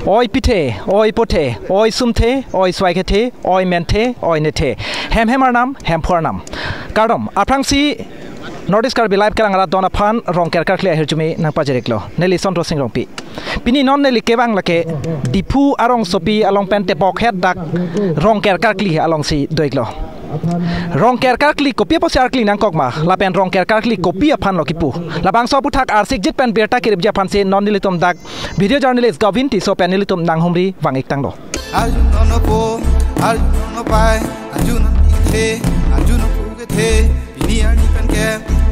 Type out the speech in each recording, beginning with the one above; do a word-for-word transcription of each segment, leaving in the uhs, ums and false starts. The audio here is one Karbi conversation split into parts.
Oi pithe, oi pothe, oi sumthe, oi swaikethe, oi menthe, oi nethe. Hem hem arnam, Hemphu arnam. Kardom, aphrangsi North East Karbi Live kelang arat don aphan Rongker karkli ahirjume nangpajir-iklo. Neli Sondro Sing Rongpi. Pini non neli kevang lake Diphu arongsopi along pen tebokhet dak Rongker karkli alongsi do-iklo. Rongker karkli kopi apotsi arkli nangkok ma, lapen Rongker karkli kopi aphanlo kipu. Labangso aputhak arsikjit pen birta kiripji aphansi non nelitum dak video journalist Govin Tisso pen nelitum nanghumri vang-iktanglo. Arjun nono po, arjun nono pai, arjun an pithe, arjun an pukethe, pini arni pen ke,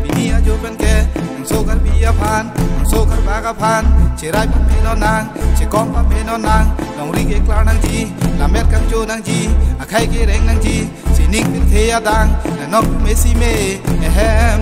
pini ajo pen ke, nangso Karbi aphan, nangso Karbak aphan, cherai pame nonang, chekom pame nonang, longri keklar nangji, lammet kangcho nangji, akhei kereng nangji, sining pirthe adang, nanok mesi me, ehem.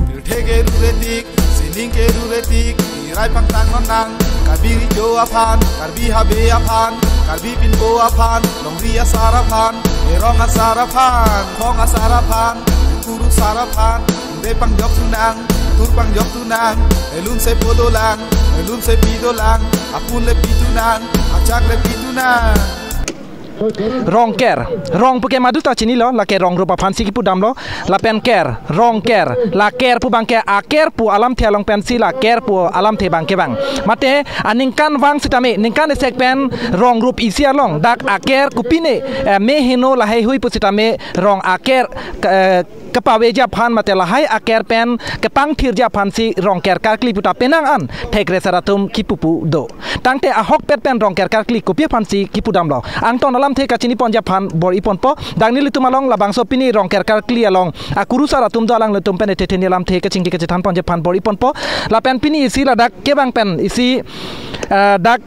Pirthe keru retik, sining keru retik, irai pangtang nonang, Karbi rijo aphan, Karbi habe aphan, Karbi pinpo aphan, longri asar aphan, erong asar aphan, phong asar aphan, kuru sar aphan, de pangjok tunang, tur pangjok tunang, elun se podolang, elun se pidolang, apun le pitunang, achak le pitunang. Rongker, rong puke madu ta chinilo, lake rong rup aphansi kipudamlo, lapen ker, Rongker, la ker pu abangke aker pu alamthe along pensi la ker pu alamthe abangke vang. Mate aningkanvang sitame, ningkan esek pen rong rup isi along, dak aker kopine, eh, me heno laheihui pusitame rong aker, eh, kepaveji aphan mate lahai aker pen kepangthirji aphansi Rongker karkli puta penang an thekre sar atum kipupu do. Tangte ahokpet pen Rongker karkli kopi aphansi kipudamlo, angton alamthe kachiniponji aphan bor-iponpo. Dak nelitum along labangso pini Rongker karkli along akurusar atum do, alanglitum pen ethe theni alamthe kachingki kachethanponji aphan bor-iponpo. Lapen pini isi ladak kevang pen isi, eh, dak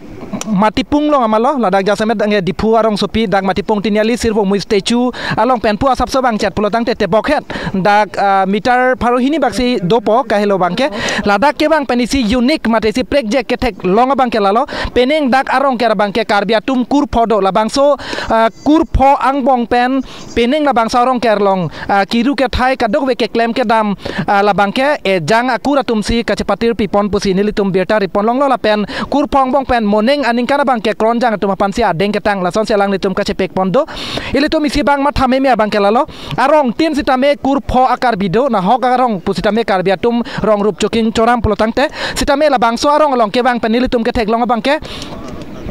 Matipung along amalo, ladak jasemet ange Diphu arongsopi, dak Matipung Tiniali Sirvo Mui statue along pen pu asapso vangchet pulo tangte tebokhet dak, ah, meter pharo hini baksi dopo kahelo abangke. Ladak kevang pen isi unique mate isi prekjak ketheklong abangke lalo, penang dak a-Rongker abangke Karbi atum kurpho do, labangso, ah, kurpho angbong pen penang labangso a-Rongker along, ah, kiru kethai kadokave keklem kedam, ah, labangke ejang akur atumsi kachepatir pipon pusi nelitum birta ripon longlo. Lapen kurpho angbong pen moneng aningkan abangke kronjang atum aphansi adeng ketang lasonsi alanglitum kachepekpon do. Ilitum isi abang matha meme abangke lalo, arong tin sitame kurpho a-Karbi do, nahok arong pusitame Karbi atum rong rup choking choram pulo tangte, sitame labangso arong along kevang pen nelitum ketheklong abangke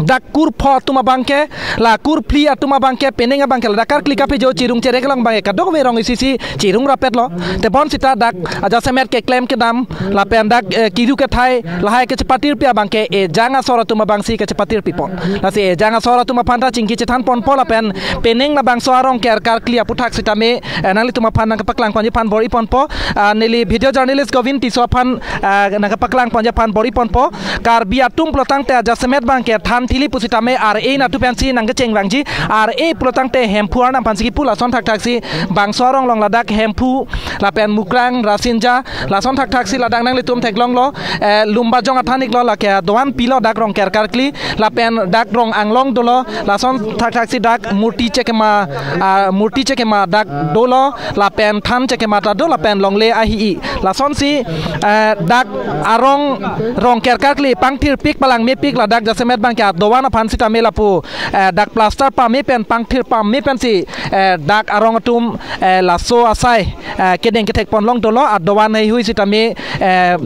dak kurpho atum abangke, la kurphli atum abangke, penang abangke ladak karkli kapejo chirung cherek along abangke kadokave rong isisi chirung rapetlo. Tebon sita dak ajasemet keklem kedam lapen dak, eh, kiru kethai lahai kachepatir pi abangke ejang asor atum abangsi kachepatir pipon. Lasi ejang asor atum aphan ta chingki chethanponpo lapen penang labangso a-Rongker karkli aputhak sitame, eh, nanglitum aphan nangkepaklang ponji aphan bor-iponpo. Ah, neli video journalist Govin Tisso aphan, ah, nangkepaklang ponji aphan bor-iponpo. Karbi atum pulo tangte ajasemet abangke than thili pusitame R A natu pensi nangkecheng vangji. R A pulo tangte Hemphu arnam aphansi kipu, lason thakthaksi bangso arong along ladak Hemphu lapen Mukrang, Rasinja, lason thakthaksi ladak nanglitum theklonglo, eh, Lumbajong athan-iklo, lake doan pilo dak Rongker karkli, lapen dak rong anglong dolo, lason thakthaksi dak murti chekema, ah, murti chekema dak dolo, lapen than chekema ta do, lapen longle ahi-i. Lasonsi, eh, dak arong Rongker karkli pangthirpik palang mepik ladak jasemet abangke adoan aphan sitame lapu, eh, dak plaster pame pen pangthir pame pensi, eh, dak arong atum, eh, laso asai, eh, kedeng kethekpon long dolo, adoan heihui sitame, eh,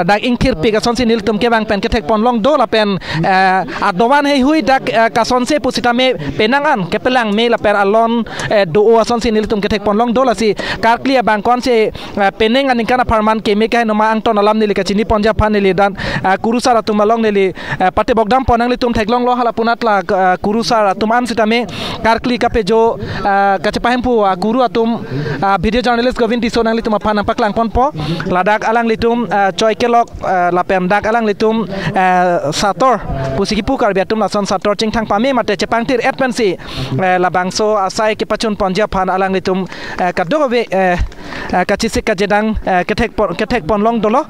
dak ingthirpik asonsi nelitum kevang pen kethekpon long do lapen, eh, adoan heihui dak, eh, kasonse pusitame penang an kepelang me lapen alon, eh, do-o asonsi nelitum kethekpon long do. Lasi karkli abang konsi, eh, penang aningkan apharman keme kahenoma angton alam neli kachiniponji aphan neli dan, eh, kurusar atum along neli, eh, patebokdampo. Nanglitum theklonglo halapunat la, eh, kurusar atum an sitame karkli kapejo, eh, kachepahemphu akuru atum, eh, video journalist Govin Tisso nanglitum aphan nangpaklangponpo. Ladak alanglitum, eh, choi kelok, eh, lapen dak alanglitum, eh, sator pusi kipu Karbi atum, lason sator chingthang pame mate chepangthir-et pensi, eh, labangso asai kepachunponji aphan alanglitum, eh, kadokave, eh, eh, kachesik kajedang, eh, kethekpon, kethekpon long dolo.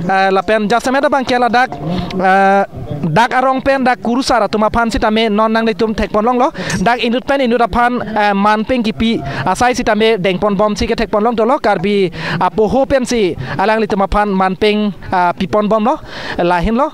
Eh, lapen jasemet abangke ladak, eh, dak arong pen dak kurusar atum aphan sitame non nanglitum thekpon longlo. Dak inut pen inut aphan, eh, manpeng kipi asai sitame dengponbomsi kethekpon long dolo. Karbi apoho pensi alanglitum aphan manpeng, ah, piponbomlo. Lahenlo.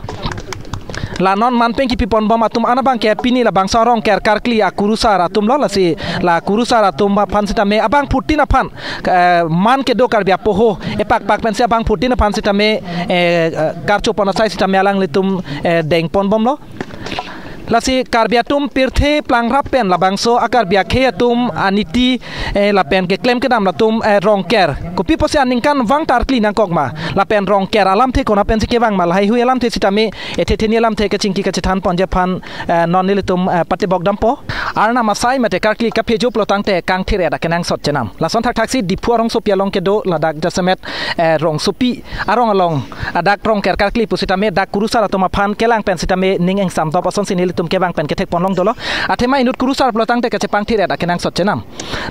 La non man pen kipi ponbom atum an abangke pini labangso Rongker karkli akurusar atum lo, lasi la kurusar atum aphan sitame abangphutin aphan, eh, man kedo Karbi apoho epakpak pensi abangphutin aphan sitame, eh, eh, karcho pon asai sitame alanglitum, eh, deng ponbomlo. Lasi Karbi atum pirthe plangrap pen labangso a-Karbi akhei atum aniti, eh, lapen keklem kedam latum, eh, Rongker kopi pusi aningkanvang ta arkli nangkok ma, lapen Rongker alamthe kona pensi kevang ma, lahaihui alamthe sitame, eh, thetheni alamthe kachingki kachethan ponji aphan, eh, non nelitum, eh, patebok dampo. Arnam asai mate karkli kaphejo pulo tangte kangthir-et akenangsot chenam. Lason thakthaksi Diphu arongsopi along kedo ladak jasemet, eh, rongsopi arong along, ah, dak Rongker karkli pusitame dak kurusar atum aphan kelang pen sitame ning ingsamdop asonsi nelitum kevang pen kethek ponlong dolo. Athema inut kurusar pulo tangte kachepangthir-et akenangsot chenam.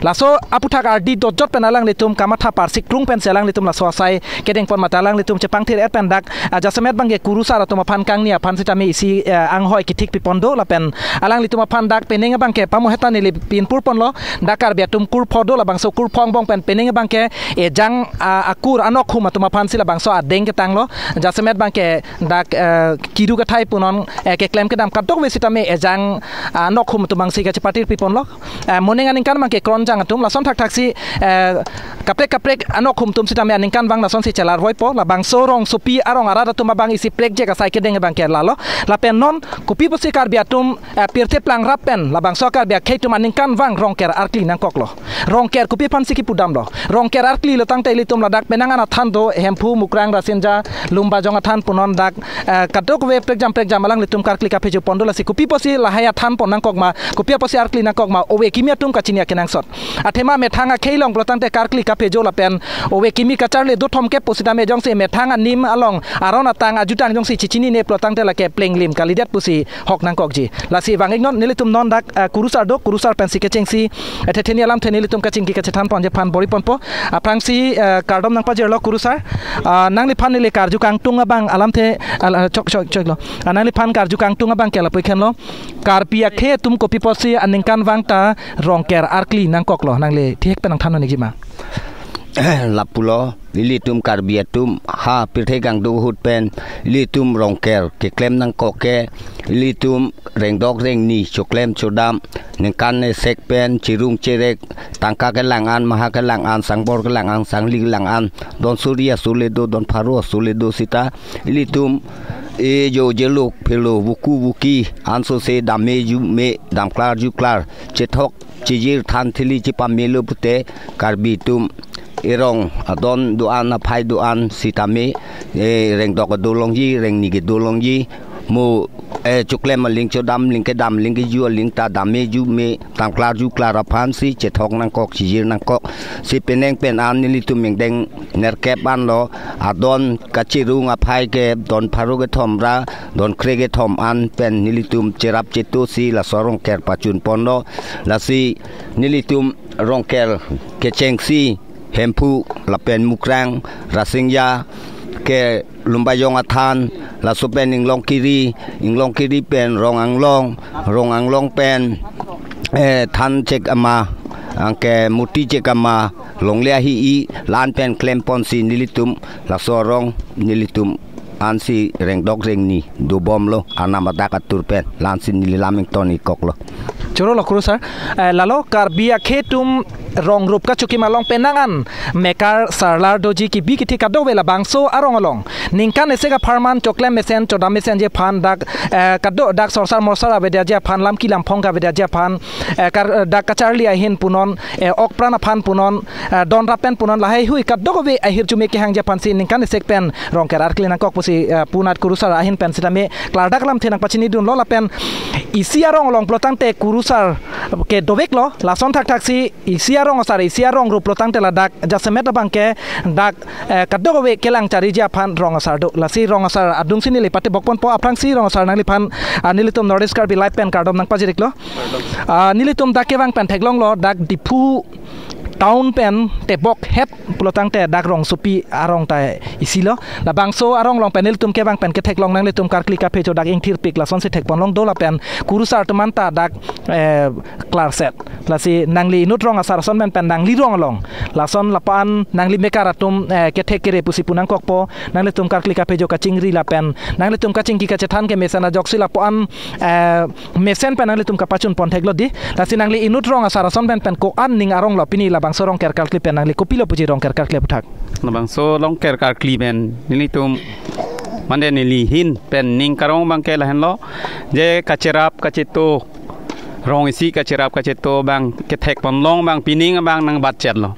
Laso aputhak ardi dojot pen alanglitum kamatha parsikkrung pensi alanglitum laso asai kedeng pon mate alanglitum chepangthir-et pen dak, ah, jasemet abangke kurusar atum aphan kangni aphan sitame isi, eh, anghoi kethik pipon do lapen alanglitum aphan dak penang abangke pamoheta neli pinpur ponlo, dak Karbi atum kurpho do, labangso kurpho angbong pen penang abangke ejang, ah, akur anokhum atum aphansi labangso adeng ketanglo, jasemet abangke dak, eh, kiru kathai punon, eh, keklem kedam kadokave sitame ejang, ah, anokhum atum abangsi kachepatir piponlo. Eh, moning aningkan abangke kronjang atum lason thakthaksi, eh, kaprek kaprek anokhum atum sitame aningkanvang lasonsi chelarvoipo, labangso rongsopi arong arat atum abang isi prekjek asai kedeng abangke lalo. Lapen non kopi pusi Karbi atum, eh, pirthe plangrap pen labangso Karbi akhei atum aningkanvang Rongker arkli nangkoklo. Rongker kopi aphansi kipudamlo. Rongker arkli lo tangte ilitum ladak penang an athan do, Hemphu, Mukrang, Rasinja, Lumbajong athan punon dak, eh, kadokave prekjam prekjam alanglitum karkli kaphejo pon do, lasi kopi pusi lahai athan pon nangkok ma, kopi pusi arkli nangkok ma, ove kimi atum kachini akenangsot. Athema methang akhei along pulo tangte karkli kaphejo lapen ove kimi kacharli do thomkep pusitame jongsi methang anim along aron atang ajutang jongsi chechinine pulo tangte lake plenglim kalidet pusi hok nangkokji. Lasi vang-iknon, nelitum non dak, eh, kurusar do, kurusar pensi kechengsi, eh, thetheni alamthe nelitum kachingki kachethan ponji aphan bor-i ponpo. Aphrangsi, eh, kardom nangpajirlo kurusar. Ah, nangliphan neli karju kangtung abang alamthe, al-, ah, chok, chok, choklo. Ah, nangliphan karju kangtung abangke lapu-ik henlo. Karbi akhei atum kopi pusi aningkanvang ta Rongker arkli nangkoklo, nangli thihek pen nangthan-un-ikji ma? Lapulo, ilitum Karbi atum ha pirthe kangduk ahut pen ilitum Rongker keklem nangkok ke, ilitum rengdok rengni choklem chodam, ningkan esek pen cherung cherek, tangka kelang an, maha kelang an, sangbor kelang an, sangli kelang an, don suri aso le do, don pharo aso le do sita, ilitum ejo jelo phelo vuku vuki ansose dame jume, damklar juklar, chethok chijir than thili chepamelo pute, Karbi atum erong adon do-an, aphai do-an sitame, eh, rengdok kedo longji, rengni kedo longji, mo, eh, choklem aling, chodam aling, kedam aling, keju aling ta dame jume, damklar juklar aphansi chethok nangkok, chijir nangkok. Si penang pen an nelitum ingdeng nerkep anlo, adon kacherung aphai ke don pharo kethom ra don kre kethom an pen nelitum cherap cheto si laso Rongker pachun ponlo. Lasi nelitum Rongker kechengsi Hemphu lapen Mukrang, Rasingja ke Lumbajong athan, laso pen Inglongkiri, Inglongkiri pen Rong Anglong, Rong Anglong pen, eh, Than Chek Ama, anke Murti Chek Ama, Longle Ahi-i, la-an pen klem ponsi nelitum laso arong nelitum ansi rengdok rengni dobomlo, anam adak atur pen, la-ansi neli lam ington-ik koklo. Choro lo kurusar, eh, lalo Karbi akhei atum rong rup kachokim along penang an mekar sarlar doji, kibi kithi kadokave labangso arong along ningkan esek apharman choklem mesen chodam mesenji aphan dak, eh, kado dak sorsar morsar avedetji aphan, lamki lamphong kavedetji aphan, eh, kar, eh, dak kacharli ahin punon, eh, okpran aphan punon, eh, don rapen punon, lahaihui kadokave ahirjume kehangji aphansi ningkan esek pen Rongker arkli nangkok pusi, eh, punat kurusar ahin pen sitame klardak lamthe nangpachinidunlo. Lapen isi arong along pulo tangte kurusar ke doveklo, lason thakthaksi isi arong asar, isi arong rup pulo tangte ladak jasemet abangke dak, eh, kadokave kelang chariji aphan rong asar do. Lasi rong asar adungsi neli patebok ponpo, aphrangsi rong asar nangliphan, ah, nelitum North East Karbi Live pen kardom nangpajir-iklo. Ah, nelitum dak kevang pen theklonglo, dak Diphu town pen tebok het pulotangte dak rongsopi arong ta isi lo. Labangso arong along pen nelitum kevang pen ketheklong nanglitum karkli kaphejo dak ingthirpik lasonsi thekponlong do lapen kurusar atum anta dak, eh, klarset. Lasi nangli inut rong asar ason pen pen nangli rong along lason lapu-an nangli mekar atum, eh, kethek kere pusi pu nangkokpo, nanglitum karkli kaphejo kachingri lapen nanglitum kachingki kachethan kemesen ajoksi lapu-an, eh, mesen pen nanglitum kapachun pon theklo di. Lasi nangli inut rong asar ason pen pen ko-an ning arong lo pini labangso Rongker karkli pen nangli kopilo puji Rongker karkli aphuthak? Labangso Rongker karkli pen nelitum mane neli ahin pen ning karong abangke lahenlo, je kacherap kacheto, rong isi kacherap kacheto abang kethekponlong abang pining abang nangbatchetlo.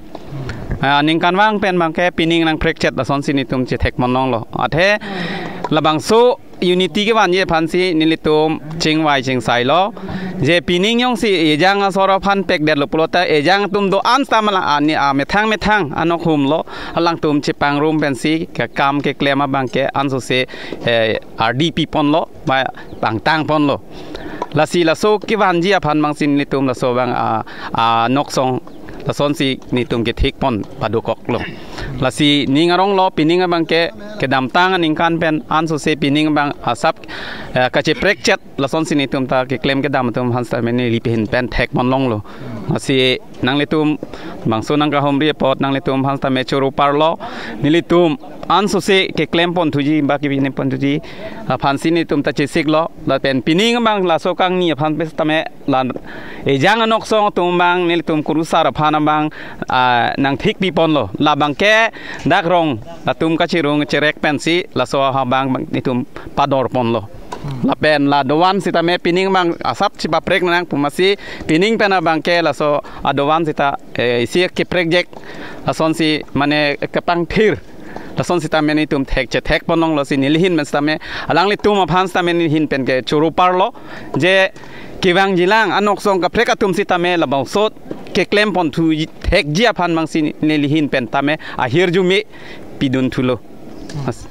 Ah, ningkanvang pen abangke pining nangprekchet lasonsi nelitum chethekponlonglo. Athe labangso unity kevanji aphansi nelitum chingvai chingsailo. Je pining jongsi ejang asor aphan pekdetlo pulote ejang atum do-an seta mala ani amethang methang anokhumlo, alangtum chepangrum pensi kekam keklem abangke ansose, eh, ardi piponlo, ba pangtangponlo. Lasi laso kevanji aphan abangsi nelitum laso abang, ah, ah, noksong lasonsi nelitum kethekpon padokoklo. Lasi ning aronglo pining abangke kedamtang aningkan pen ansose pining abang asap, eh, kacheprekchet lasonsi nelitum ta keklem kedam atum aphan seta mane neli ahin pen thekponlonglo. Lasi nanglitum bangso nangkahumri apot nanglitum aphan seta me choro parlo, nelitum ansose keklem ponthuji ba kepini ponthuji aphansi nelitum ta chesiklo. Lapen pining abang laso kangni aphan pen seta me la ejang anoksong atum abang nelitum kurusar aphan abang, ah, nangthik piponlo. Labangke dak rong atum kachirung cherek pensi laso abang nelitum padorponlo. Lapen la dovan seta me pining abang asap chepaprek nang pu masi pining pen abangke laso adovan seta, eh, isi keprekjek lasonsi mane kepangthir lason seta me nelitum thek chethekponlonglo. Si neli ahin pen seta me alanglitum aphan seta me neli ahin pen kechoro parlo, je kevangjilang anoksong kaprek atum seta me labangso keklem ponthu thekji aphan abangsi neli ahin pen seta me ahirjume pidunthulo. Mas.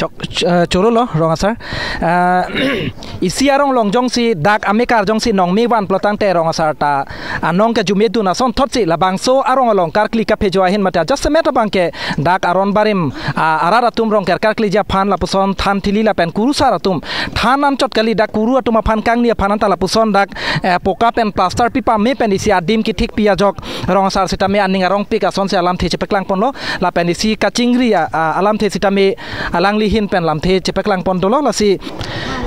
Chok, ch-, eh, chorolo, rong asar. Eh, isi arong along jongsi dak amekar jongsi nongmevan pulotangte rong asar ta anong kejumedun asonthotsi labangso arong along karkli kaphejo ahin mate ajasemet abangke dak aron barim, ah, arat atum Rongker karkliji aphan lapuson than thili lapen kurusar atum than anchot kali, dak kuru atum aphan kangni aphan anta lapuson dak, eh, poka pen plaster pipame pen isi adim kethikpi ajok rong asar seta me aning arongpik asonsi alamthe chepaklangponlo. Lapen isi kachingri a, a, alamthe seta me alangli ahin pen lamthe chepaklangpon dolo. Lasi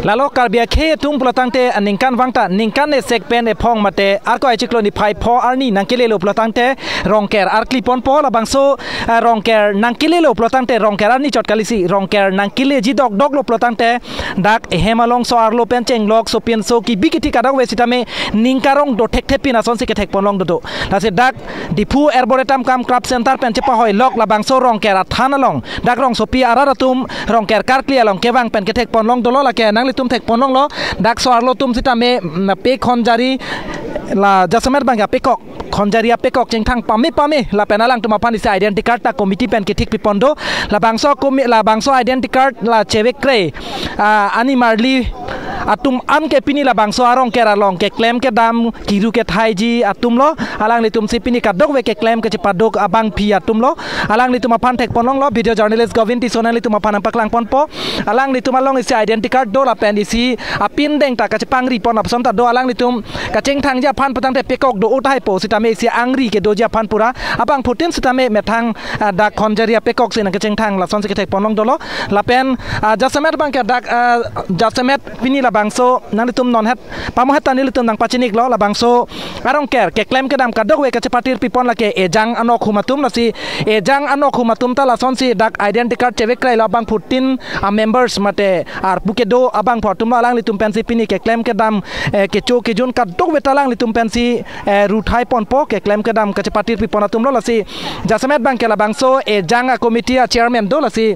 lalo Karbi akhei atum pulotangte aningkanvang ta ningkan esek pen ephong mate arkoi achiklo niphai pho arni nangkelelo pulotangte Rongker arkliponpo. Labangso, eh, Rongker nangkelelo pulotangte Rongker arni chot kalisi Rongker nangkeleji dokdoklo pulotangte dak ehem along so-arlo pen chenglok sopinso kibi kithi kadokave seta me ning karong do thekthepin asonsi kethekponlong dodo. Lasi dak Diphu Arboretum cum Club Center pen chepahoilok labangso Rongker athan along dak rongsopi arat atum Rongker karkli along kevang pen kethekponlong dolo, lake nanglitum thekponlonglo. Dak so-arlo atum seta me, mm, pe khonjari la jasemet abang apekok, khonjari apekok chingthang pame pame lapen alangtum aphan isi identity card ta committee pen kethik pipon do. Labangso komi-, labangso identity card la chevekre, ah, animarli atum an ke pini labangso a-Rongker along keklem kedam kiru kethaiji atumlo. Alanglitumsi pini kadokave keklem kechepaduk abangpi atumlo. Alanglitum aphan thekponlonglo, video journalist Govin Tisso nanglitum aphan nangpaklangponpo. Alanglitum along isi identity card do lapen isi apindeng ta kachepangripon apuson ta do. Alanglitum kachingthangji aphan pulotangte pekok do-o tahai po seta me isi angri kedoji aphan pura abangphutin seta me methang, ah, dak khonjari apekok si nangkachingthang lasonsi kethekponlong dolo. Lapen, ah, jasemet abangke dak, ah, jasemet pini labangso nanglitum non het pamohet ta nelitum nangpachiniklo, labangso a-Rongker keklem kedam kadokave kachepatir pipon lake ejang anokhum atum. Lasi ejang anokhum atum ta lasonsi dak identity card chevekrailo, abangphutin a-members mate arpu kedo abangphu atumlo. Alanglitum pensi pini keklem kedam, eh, kecho kejun kadokave ta alanglitum pensi, eh, ruthaiponpo, keklem kedam kachepatir pipon atumlo. Lasi jasemet abangke labangso ejang a-committee a-chairman do, lasi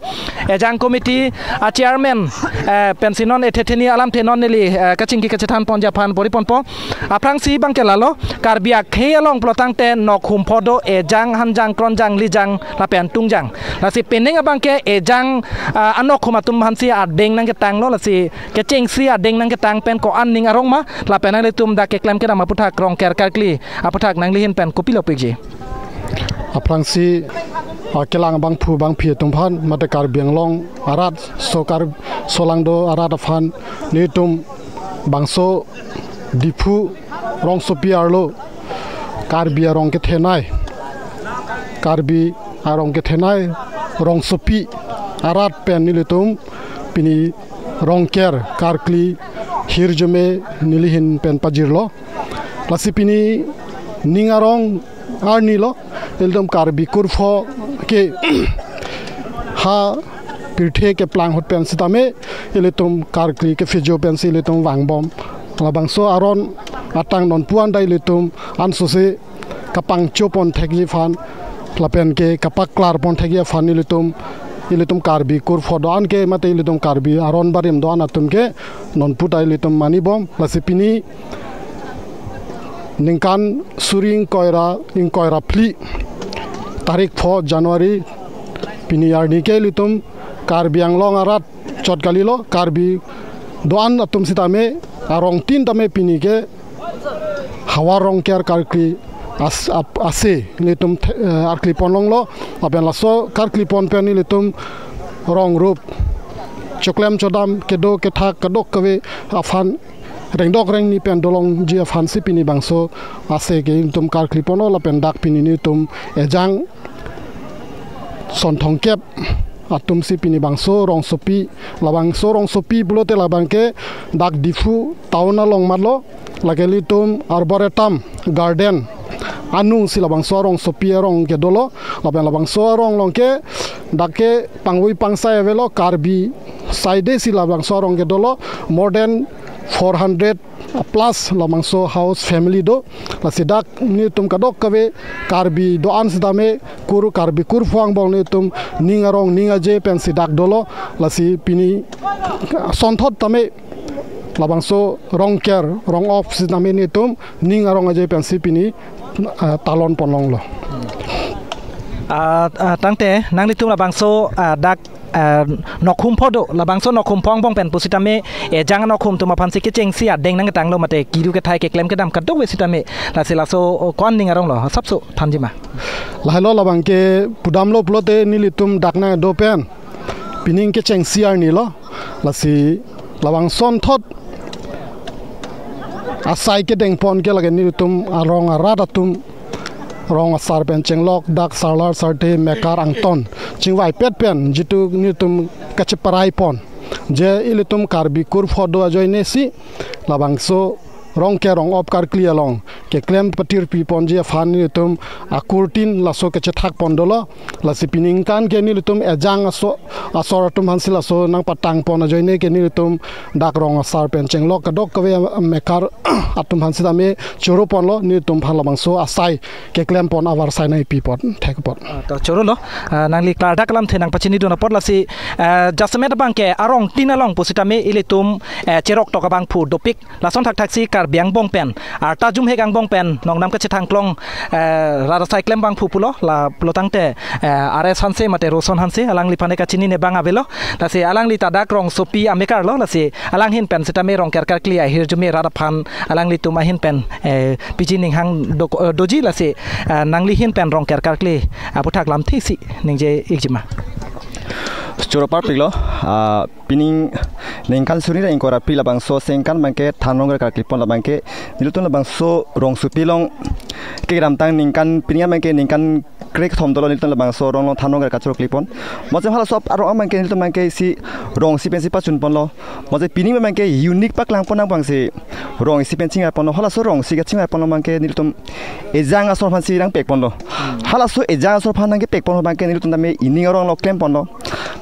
ejang committee a-chairman, eh, pensi non ethe theni alamthe non neli, eh, kachingki kachethanponji aphan bor-iponpo. Aphrangsi abangke lalo, Karbi akhei along pulotangte nokhum pho do, ejang, hanjang, kronjang, lijang lapen tungjang. Lasi penang abangke ejang, ah, anokhum atum aphansi adeng nangketanglo. Lasi kechengsi adeng nangketang pen ko-an ning arong ma lapen nanglitum dak keklem kedam aputhak Rongker karkli aputhak nangli ahin pen kopilo pikji? Aphrangsi akelang abangphu abangphi atum aphan mate Karbi Anglong arat so Kar-, solangdo arat aphan nelitum bangso Diphu rongsopi arlo Karbi arong kethenei, Karbi arong kethenei rongsopi arat pen nelitum pini Rongker karkli hirjume nelihin pen pajirlo. Lasi pini ning arong arni lo, ilitum Karbi kurpho ke ha pirthe keplang ahut pen sitame ilitum karkli kephojo pensi ilitum vangbom. Labangso aron atang nonpu an ta ilitum ansose kapangcho pon thekji aphan lapen ke kapaklar pon thekji aphan ilitum, ilitum Karbi kurpho do-an ke mate ilitum Karbi aron barim do-an atum ke nonpu ta ilitum manibom. Lasi pini ningkan suri ingkoi ra, ingkoi ra phli, tarik pho January, pini arni ke ilitum Karbi Anglong arat chot kalilo, Karbi do-an atum sitame arong tin tame pini ke Havar Rongker karkli as-, ap-, ase ilitum the-, eh, arkli pon longlo, lapen laso karkli pon pen ilitum rong rup choklem chodam kedo kethak kadokave aphan rengdok rengni pen dolongji aphansi pini bangso ase ke ilitum karkli ponlo, lapen dak pini nelitum ejang son thomkep atumsi pini bangso rongsopi, labangso rongsopi pulote labang ke dak Diphu town along matlo, lake ilitum Arboretum Garden anungsi labangso rongsopi arong kedolo, lapen labangso arong along ke dak ke pangvoi pangsai avelo, Karbi side si labangso arong kedolo, more than four hundred plus labangso house family do. Lasi dak nelitum kadokave Karbi do-an sitame kur Karbi kurpho angbong nelitum ning arong ning aje pensi dak dolo. Lasi pini sonthot tame labangso Rongker rong-op sitame nelitum ning arong aje pensi pini, ah, talon pon longlo. Ah, ah, tangte nanglitum labangso, ah, dak, ah, Nokhum pho do, labangso Nokhum pho angbong pen pusitame ejang Nokhum atum aphansi kechengsi adeng nangtanglo mate kiru kethai keklem kedam kadokave sitame, lasi laso, oh, ko-an ning arong lo, asapso thanji ma? Lahelo, labang ke pudamlo pulote nelitum dak nangdo pen pining kechengsi arni lo, lasi labang sonthot asai kedeng pon ke lake nelitum arong arat atum, rong asar pen chenglok, dak sarlar sarte mekar angton chingvaipet pen jitu nelitum kacheparai pon je ilitum Karbi kurpho do ajoine si labangso Rongker rong-op karkli along keklem patirpi ponji aphan nelitum akurtin laso kachethak pon dolo. Lasi pini ningkan ke nelitum ejang aso-, asor atum aphansi laso nangpatang pon ajoine ke nelitum dak rong asar pen chenglok kadokave mekar atum aphan sitame choro ponlo, nelitum aphan labangso asai keklem pon avarsai nangpi pon thek pon. Ah, to choro lo, ah, nangli klardak alamthe nangpachinidun apot. Lasi, ah, jasemet abang ke arong tin along pusitame ilitum, eh, cherok tok abangphu dopik. Lason thakthaksi Karbi angbong pen, arta jumhek angbong pen nongnam kachethang klong, eh, rat asai klem abangphu pulo, lapulo tangte, eh, R S Hanse mate Roson Hanse, alangliphan ke kachinine abang avelo. Lasi alangli ta dak rongsopi amekar lo, lasi alanghin pen sitame Rongker karkli ahirjume rat aphan alanglitum ahin pen, eh, piji ning hang do-, eh, doji, lasi, eh, nanglihin pen Rongker karkli aputhak lamthe isi ningje ikji ma? Choro parpik lo, ah, pining ningkan suri ra ingkoi ra phli labangso sengkan abang ke than Rongker karkli pon labang ke nelitum labangso rongsopi along kedamtang ningkan pining abang ke ningkan krekthom dolo nelitum labangso rong along than Rongker kachoro kli pon. Mo je halaso arong abang ke nelitum abang ke isi rong isi pensi pachun ponlo. Mo je pining abang ke unique paklang pon nang abangsi rong isi pen chingvai ponlo. Halaso rong isi kachingvai ponlo abang ke nelitum ejang asor aphansi nangpek ponlo. Halaso ejang asor aphan nangkepek pon abang ke nelitum tame ining arong lo klem ponlo.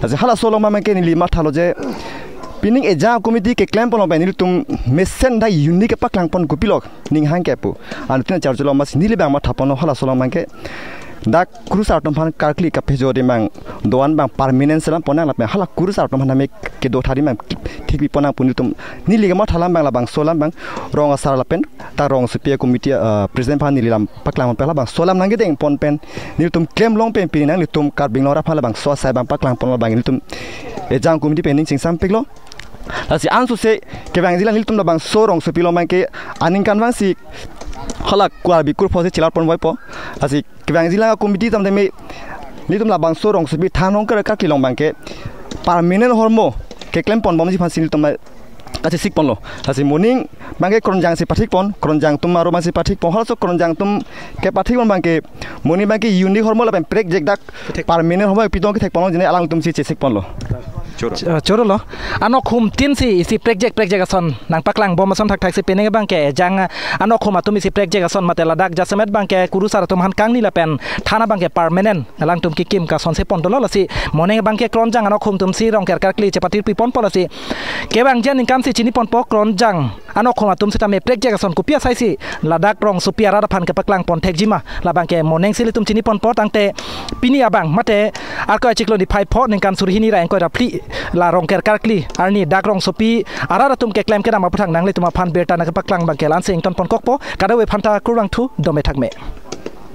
Lasi halaso along abang ke neli mathalo je pining ejang committee keklem ponlo abang nelitum mesen dak unique paklang pon kopilo ning hang ke pu. Anuttin charjulo, mas neli abang matha ponlo halaso along abang ke dak kurusar atum aphan karkli kaphojo adim abang do-an abang permanent selam pon nang lapen hala kurusar atum aphan tame kedo tha adim abang thikpi pon nang pu nelitum neli ke matha alam abang labangso alam abang rong asar lapen ta rongsopi committee, ah, president aphan neli lam paklang pon pen labangso alam nangkedeng pon pen nelitum klem long pen pini nanglitum Karbi Anglong arat aphan labangso asai abang paklang pon labang nelitum ejang committee pen ning chingsam piklo. Lasi ansose kevangji la nelitum labangso rongsopi along abang ke aningkan vangsi Halak Karbi Kurpho si chelar pon voipo. Lasi kevangji lang a-committee tam tame nelitum labangso rongsopi than Rongker karkli along abangke permanent hormu keklem pon bomji aphansi nelitum kachesik ponlo. Lasi moning abangke Kronjang si pathik pon, Kronjang atum aro abangsi pathik pon, halaso Kronjang atum kepathik pon abangke moning abangke unique hormu lapen prekjak dak permanent hormu pitong kethek ponlo, jene alangtum si chesik ponlo. Choro. Ch-, eh, choro lo. Anok hum tin si isi prekjak prekjak ason nangpaklang bom ason thakthak si penang abangke ejang, eh, anok hum atum isi prekjak ason mate ladak jasemet abangke kurusar atum aphan kangni lapen than abangke permanent alangtum kekim kason si pon dolo. Lasi moning abangke Kronjang anok hum atum si Rongker karkli chepatir pi ponpo, lasi kevangji aningkan si chini ponpo Kronjang anok hum atum sitame prekjak ason kopi asai si ladak rongsopi arat aphan kepaklang pon thekji ma, labangke moning si ilitum chini ponpo. Tangte pini abang mate Arkoi achiklo niphai pho ningkan suri hini ra ingkoi ra phli la Rongker karkli arni dak rongsopi arat atum keklem kedam aputhak nanglitum aphan birta nangkepaklang abangke la-ansi ington pon kokpo. Kadokave aphanta kurvangthu, dome thakme.